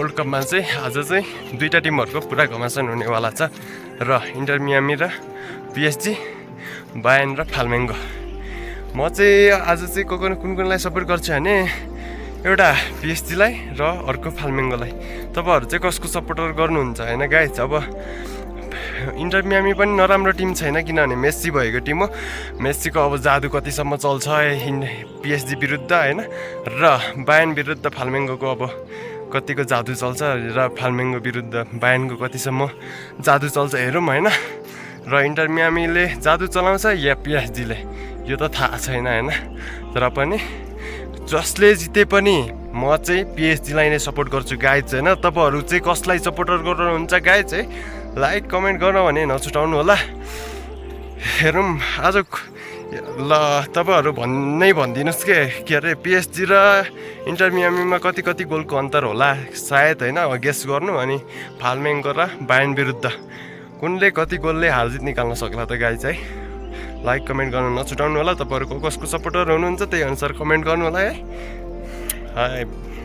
World कपमा चाहिँ आज चाहिँ दुईटा टिमहरुको पुरा घमासान हुनेवाला छ र इन्टर मियामी र पिएसजी, बायर्न र फ्लामेङ्गो। म चाहिँ आज चाहिँ कुनलाई सपोर्ट गर्छु भने एउटा पिएसजीलाई र अर्को फ्लामेङ्गोलाई। तपाईहरु चाहिँ कसको सपोर्टर गर्नुहुन्छ हैन गाइस? अब इन्टर मियामी पनि नराम्रो टिम छैन किनभने मेस्सी भएको टिम हो। मेस्सीको अब जादु कतिसम्म चल्छ पिएसजी विरुद्ध हैन, र बायर्न विरुद्ध फ्लामेङ्गोको अब कतिको जादु चल्छ र फ्लामेङ्गो विरुद्ध बायर्नको कतिसम्म जादु चल्छ हेरौँ हैन। र इन्टर मियामीले जादु चलाउँछ या पिएसजीले यो त थाहा छैन हैन। तर पनि जसले जिते पनि म चाहिँ पिएसजीलाई नै सपोर्ट गर्छु गाइज हैन। तपाईहरु चाहिँ कसलाई सपोर्टर गर्नुहुन्छ गाइज है? लाइक कमेन्ट गर्न भने नछुटाउनु होला। हेरौँ आज ल तपाईहरु भनिदिनुस् के अरे पिएसजी र इन्टर मियामीमा कति गोलको अन्तर होला सायद हैन, गेस गर्नु। अनि फ्लामेङ्गो र बायर्न विरुद्ध कुनले कति गोलले हार जित निकाल्न सक्ला त गाइज है? लाइक कमेन्ट गर्न नछुटाउनु होला। तपाईहरु कसको सपोर्टर हुनुहुन्छ त्यही अनुसार कमेन्ट गर्नु होला है।